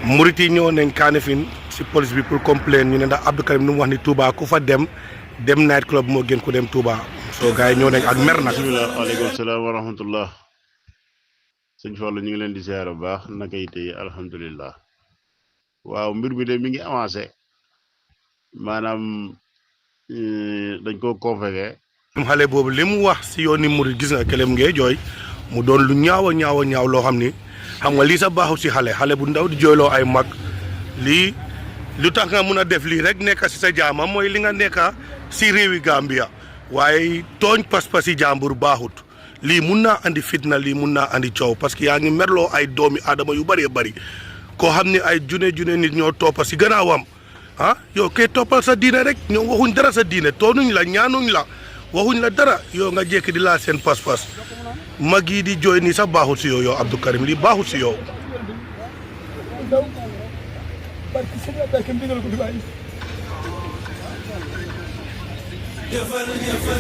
murit yi ñëw nañ Kanifing si police bi pour complain ñu ne ndax Abdou Karim nu mu wax ni Touba ku fa dem night club moo gën ku dem Touba soo gars yi ñëw nañ ak mer nag. bismillah aleykum salaam wa rahmatullah sëñ Fallu ñu ngi leen di ziar bu baax naka yi tey alhamdulillah waaw mbir mi de mi ngi avancé maanaam dañ koo convoqué. xale boobu li mu wax si yoon ni murit gis nga kelem ngee jooy mu doon lu ñaaw a ñaaw loo xam ni xam nga lii sa baaxul si xale bu ndaw di jooyloo ay mag lii lu tax nga mun a def lii rek nekk si sa jaama mooy li nga nekka si réewi Gambia waaye tooñ pas-pas yi jàmbur baaxut lii mun naa andi fitna lii mun naa andi coow parce que yaa ngi merloo ay doomi aadama yu bëree bëri koo xam ne ay june nit ñoo toppa si gannaawam yow kay toppal sa diine rek ñoom waxuñ dara sa diine toonuñ la ñaanuñ la waxuñ la dara yow nga jékki di laal seen pas-pas mag yi di jooy nii sax baaxul si yow Abdou Karim lii baaxul si yow.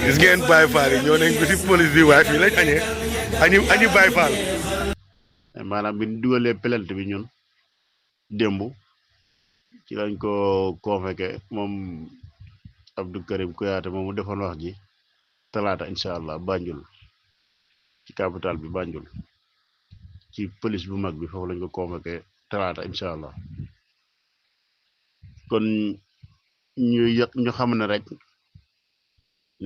gis ngeen Baye Fall yi ñoo nañ ko si police bi waaye fii lañ añi Baye Fall. maanaam bi ñu dugalee plainte bi ñun démb ci lañ ko convoqué moom Abdou Karim Kouyaté moom mu defoon wax ji talaata incha allah Banjul ci capital bi Banjul ci police bu mag bi foofu lañ ko convoqué talaata incha allah kon ñu xam ne rek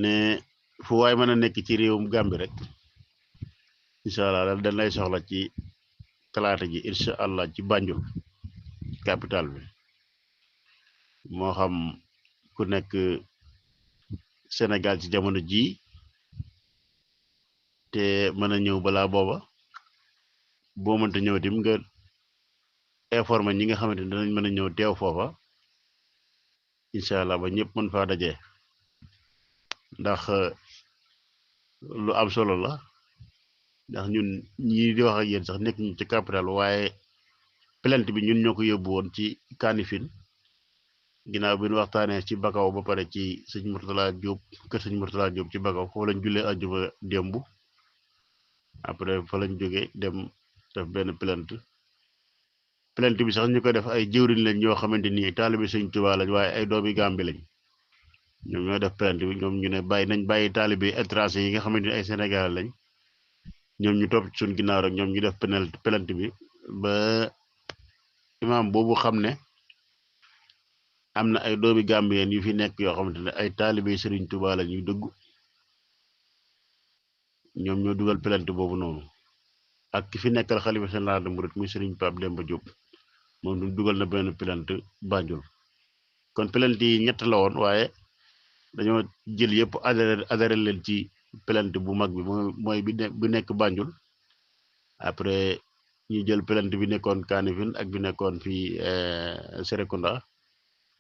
ne fu waay mën a nekk ci réewum Gàmbi rek incha allah dañ lay soxla ci talaata ji incha allah ci Banjul capital bi moo xam ku nekk Sénégal ci jamono ji te mën a ñëw balaa booba boo mënta ñëw tim nga informé ñi nga xamante ne danañ mën a ñëw teew foofa incha allah ba ñëpp mën faa daje ndax lu am solo la ndax ñun ñii di wax ak yéen sax nekk ñu ci capital waaye plainte bi ñun ñoo ko yóbbu woon ci Kanifing ginnaaw bi ñu waxtaanee ci Bakaw ba pare ci sëñ Mourtala Diop kër sëñ Mourtala Diop ci Bakaw foofu lañ jullee àjjuma démb après fa lañ jógee dem def benn plainte bi sax ñu ko def ay jëwriñ lañ ñoo xamante ni taalibe sëñ Tuubaa lañ waaye ay doomi Gàmbi lañ ñoom ñoo def plainte bi ñoom ñu ne bàyyi taalibe étranger yi nga xamante ni ay Sénégal lañ ñoom ñu topp ci suñ ginnaaw rek ñoom ñu def plainte bi ba imaam boobu xam ne am na ay doomi Gambien yu fi nekk yoo xamante ne ay taalibe Sëriñ Tuubaa lañ yu dëgg ñoom ñoo dugal plainte boobu noonu ak ki fi nekkal xalifa général des mourides muy Sëriñ Pape Demba Diop moom du dugal na benn plainte Banjul kon plainte yi ñett la woon waaye dañoo jël yëpp adhéré leen ci plainte bu mag bi mooy bi nekk Banjul après ñu jël plainte bi nekkoon Kanifing ak bi nekkoon fii Serekunda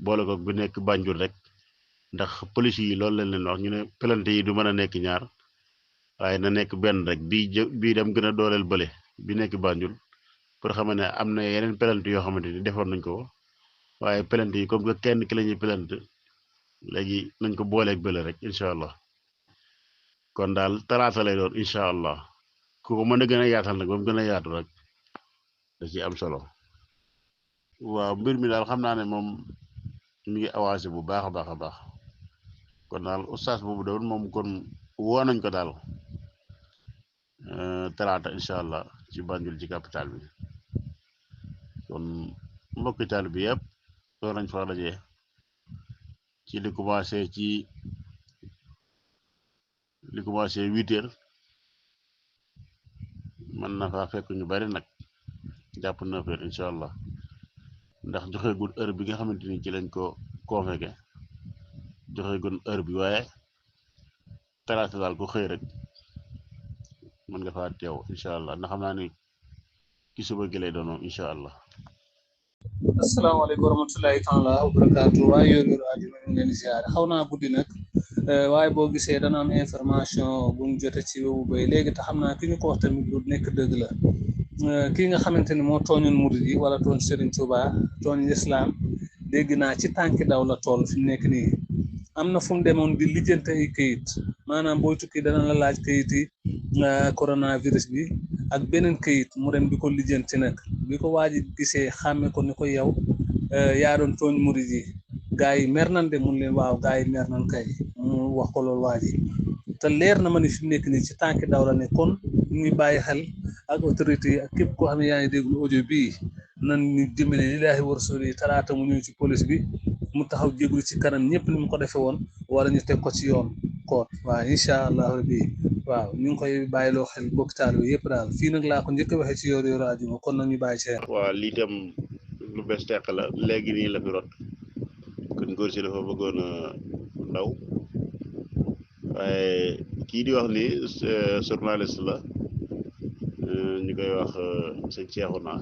boole ko bi nekk Banjul rek ndax police yi loolu lañ leen wax ñu ne plainte yi du mën a nekk ñaar waaye na nekk benn rek bii dem gën a dooleel bële bi nekk Banjul pour xam ne am na yeneen plainte yoo xamante ni defoon nañ ko waaye plainte yi comme que kenn ki la ñuy plainte léegi nañ ko booleeg bële rek incha allah kon daal talaata lay doon incha allah ku ko mën a gën a yaatal nag ba mu gën a yaatu rek da ci am solo waaw mbir mi daal xam naa ne moom mi ngi avancé bu baax a baax a baax kon daal oustaz boobu doon moom kon woo nañ ko daal talaata incha allah ci Banjul ci capital bi kon mbokki taal bi yëpp doon nañ fa daje ci li commencé 8h mën na faa fekk ñu bari nag jàpp 9h incha allah ndax joxe gun heure bi nga xamante ni ci lañ ko convoqué joxe gun heure bi waaye talaata daal ko xëy rek mën nga faa teew incha allah ndax xam naa ni ki suba gi lay doon incha allah. asalaamaaleykum wa rahmatulahi taala wa barakaatu waaye yooyu rajo ñu ngi leen di ziare xaw naa guddi nag waaye boo gisee dana am information bu ñu jote ci Wébu Bay léegi te xam naa ki ñu ko wax tamit lu nekk dëgg la kii nga xamante ni moo tooñoon murid yi wala tooñ Serigne Touba tooñ l'islam dégg naa ci tànki daw la toll fi mu nekk nii am na fu mu demoon di lijjante ay këyit maanaam booy tukki dana la laaj këyit yi coronavirus bi ak beneen këyit mu dem di ko lijjanti nag bi ko waa ji gisee xàmme ko ni ko yow yaa doon tooñ murid yi gaa yi mer nan de mun leen waaw gaa yi mer nan kay mu wax ko loolu waa ji te leer na ma ni fi mu nekk nii ci tànki daw la ne kon ñu bàyyi xel ak autorité yi ak képp koo xam ne yaa ngi déglu audio bii nan ñu dimbali lillaahi wa rasuuli talaata mu ñëw ci police bi mu taxaw jéglu ci kanam ñëpp ni mu ko defee woon wala ñu teg ko ci yoon koot waaw incha allah rabbi waaw ñu ngi koy bàyyiloo xel bokk taal bi yëpp daal fii nag laa ko njëkk a waxee ci Yoor Yooru Àjjuma kon nag ñu bàyyi ci xel. waaw lii tam lu bees teq la léegi nii la fi rot kon góor si dafa bëggoon a ndaw waaye kii di wax ni journaliste la ñu koy wax sëñ Cheikhouna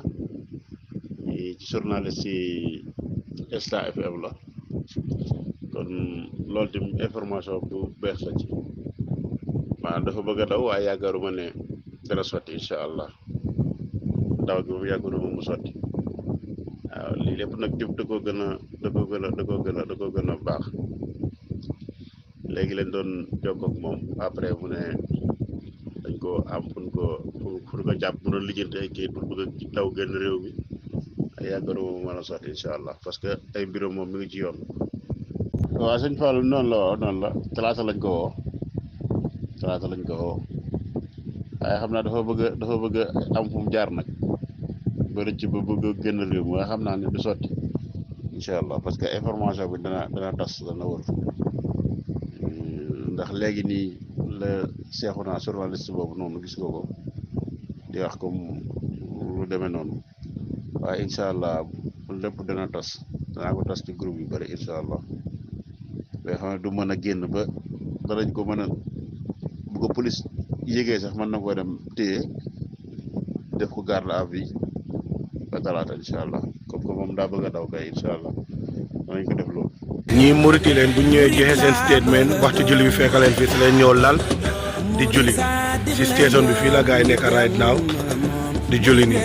ci journaliste yi Star FM la kon loolu tam information bu bees la ci maanaam dafa bëgg a daw waaye yaakaaruma ne dana sotti incha allah daw gi moom yaakaaruma mu sotti waaw lii lépp nag jub da koo gën a baax léegi lañ doon jokkoo ak moom après mu ne dañ ko am fu ko jàpp mu doon lijjanti ay kayit pour bëgg a daw génn réew mi ay yaakaaruma mu mën a sotti incha allah parce que ay mbiram moom mi ngi ci yoon. waaw sëñ Fall noonu la talaata lañ ko woo waaye xam naa dafa bëgg am fu mu jaar nag bëri ci ba bëgg a génn réew mi waaye xam naa ne du sotti incha allah parce que information bi dana tas dana wër ndax léegi nii la Cheikhouna journaliste boobu noonu gis nga ko di wax comme lu demee noonu waaye incha allah lépp danaa ko tas ci groupe yu bëri incha allah mais xam ne du mën a génn ba danañ ko mën a bu ko police yégee sax mën na ko dem téye def ko garde à vue ba talaata incha allah comme que moom daa bëgg a daw kay incha allah danañ ko def loolu. ñii muriti leen bu ñëwee joxe seen statement waxtu julli bi fekk leen fii si leen ñëw lal di julli si station bi fii la gars yi nekk right now di julli nii.